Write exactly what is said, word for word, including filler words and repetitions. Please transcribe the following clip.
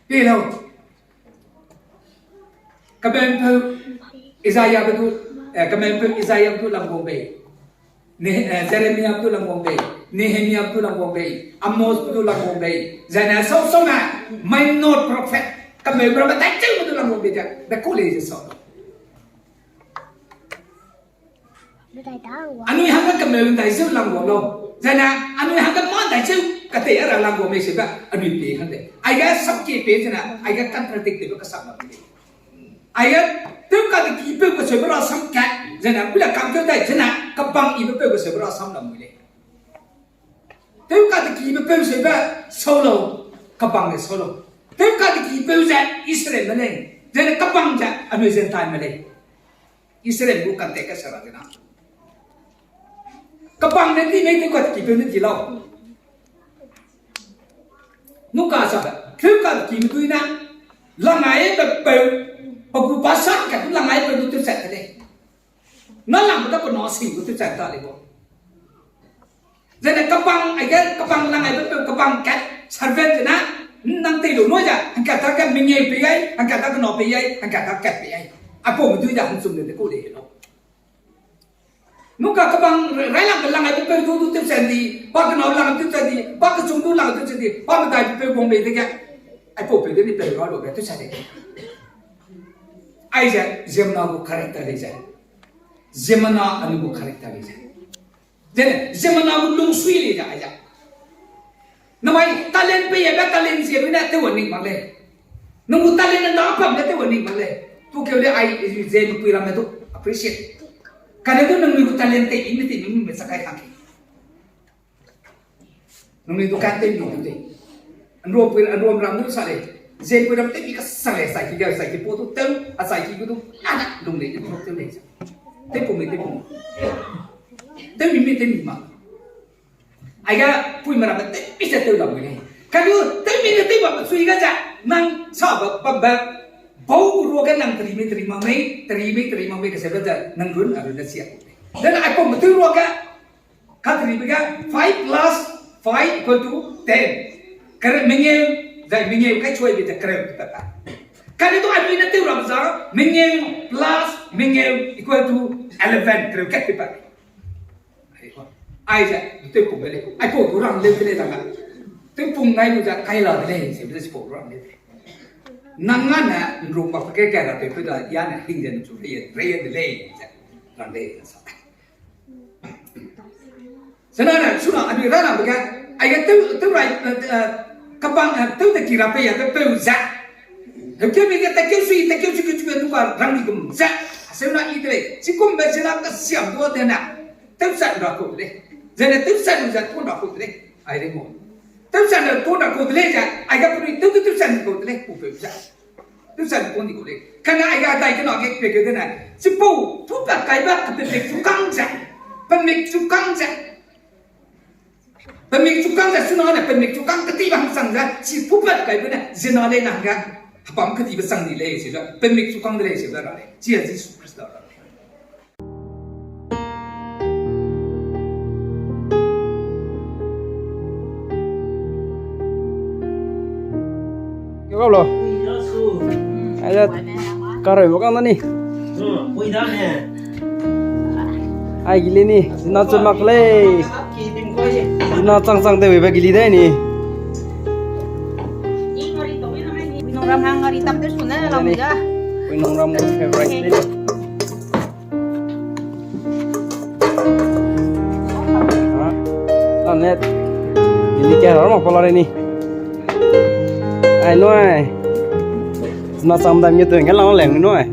Pie lau. Kemeu'mpeu Isaiah be du, eh, kemeu'mpeu Isaiah be du langwang bei. Ne, eh, Jeremiah be du langwang bei. Nehemiah be du langwang bei. Amos be du langwang bei. Zene sau sau me, minor prophet. Kemeu ramme dai cheu be du langwang bei de. De ku lei ze sau. Anui hangge kemeu dai cheu langwang lau. Zene, anui hangge mâ dai cheu katei a ra langwang mei sebe, anui pie hang de. Aige samkie pie zene, aige contradict tewbe kasam lam mui lei. Aige, tewkadekipeu keseube rasam kat, zene, pula kamkeu dai, zene, kebang ibe peu keseube rasam lam mui lei. Tewkadekibe peu seube sau lau, kebang le sau lau. Tewkadekipeu ze Israelme lei, zene kebang ze anui Gentile me lei. Israel gu context ka sera zena. Kebang ne di mei tewkadekipeu ne di lau. Nuka sabe, tewkadekime dui na, langai pe peu, pe gu pa sa kat du langai pe du tewchat de lei. Na langbe da pe na sing gu tewchat ta lei gu. Zene kebang, aige kebang lang aibe peu kebang kat servant zene, nang tei lu nui ze, hangkat ta ge mengeu pei ai, hangkat ta kena pei ai, hangkat ta kat pei ai. Aipau me dui ze hangchum de de ku lei lau. Nuka kebang railangbe lang aibe peu du du tewchat di, pa kena lang tewchat di, pa kechum du lang tewchat di, pa medaibe peu guang bei dege. Aipau peu de ni peu ra lu be tewchat de. Aize, ziemmena gu character lei ze. Ziemmena anui gu character lei ze. Zene, ziemmena gu lungsui lei ze aize. Namai talent pei aibe talent ziemme ne tew wa ning mak lei. Nang gu talent ne na pam ne tew wa ning mak lei. Tu keu de ai, ziemme pui ramme du appreciate. Kane du nangnui gu talent tei i me tei mi me sa kai hang ke. Nangnui du kan tei mi du tei. Anruam pui, anruam ram du sa lei. Ziemme pui ram tei mi kasa lei, sai ki ga, sai ki pa du tew, a sai ki gu du, a na, lung lei, du tew lei. Tei pum mi, tei pum. Tew mi mi, tei mi ma. Aiga, puime ramme tei mi ze tew lam mui lei. Kane du, tew mi ne tew bam sui ga ze, nang sa ba, bam ba, bau gu ruage nang teri mei, teri mak mei, teri mei, teri mak mei, kase ba ze, nang run, a run ne sia. Then aipau me tew ruage, Kateribe ga five plus five equal to ten. Kere mengeu, zai mengeu kai chuaibe ze kereu pe pa. Kane du anui ne tew ram za, mengeu plus mengeu equal to eleven, kereu kat pe pa. Aize, tew pung de lei. Aipau du rang leu de lei dang a. Tew pung nai lu ze kai la de lei, se be ze chipau rang leu de lei. Nang a ne nrung bak pe ke kai ra tew pe da, ya ne hing ze nchu rei, rei de lei, ze rang lei, sa. Zena ne, suna anui ra lambe ge, aige tew, tew rai, eh, eh, kebang, eh, tew de ki ra pei ya, tew peu ze. Heuke mi ge, tekeu sui, tekeu sui, keu sui, keu sui, nuka rang di gum ze. Aseu na i de lei, chi gum be zena kesiam du de na. Tew zat ra kau de lei. Zene tew zat lu ze tun ra kau de lei. Ai de mo. Tew zat lu tun ra kau de lei ze, aige penui tew, tew, tew zat kau de lei, pu peu ze. Tew zat pon di kau lei. Kane aiga dai kena ge pe keu de na. Chipau, pu pa kai ba, pe mik chu kang ze. Pe mik chu kang ze. Pe mik chu kang ze, suna ne, pe mik chu kang keti ba hang sang ze. Chi pu pa kai ba ne, zena lei nang ga. Hapam keti ba sang di lei, si la. Pe mik chu kang de lei, si la ra lei. Chi a Jisu Khrista ra lei. Kau lo. Aia, kareu ba kang da ni. Ai gili ni, zina chu mak lei. Zina chang chang de wei ba gili dai ni. Nongram hang ngari tam de sune lam ga. Nongram mo favorite ni. Ha? Anet. Ini kera ma pala re ni. Ai noi. Sina sam dam ye tu nge lang leng noi.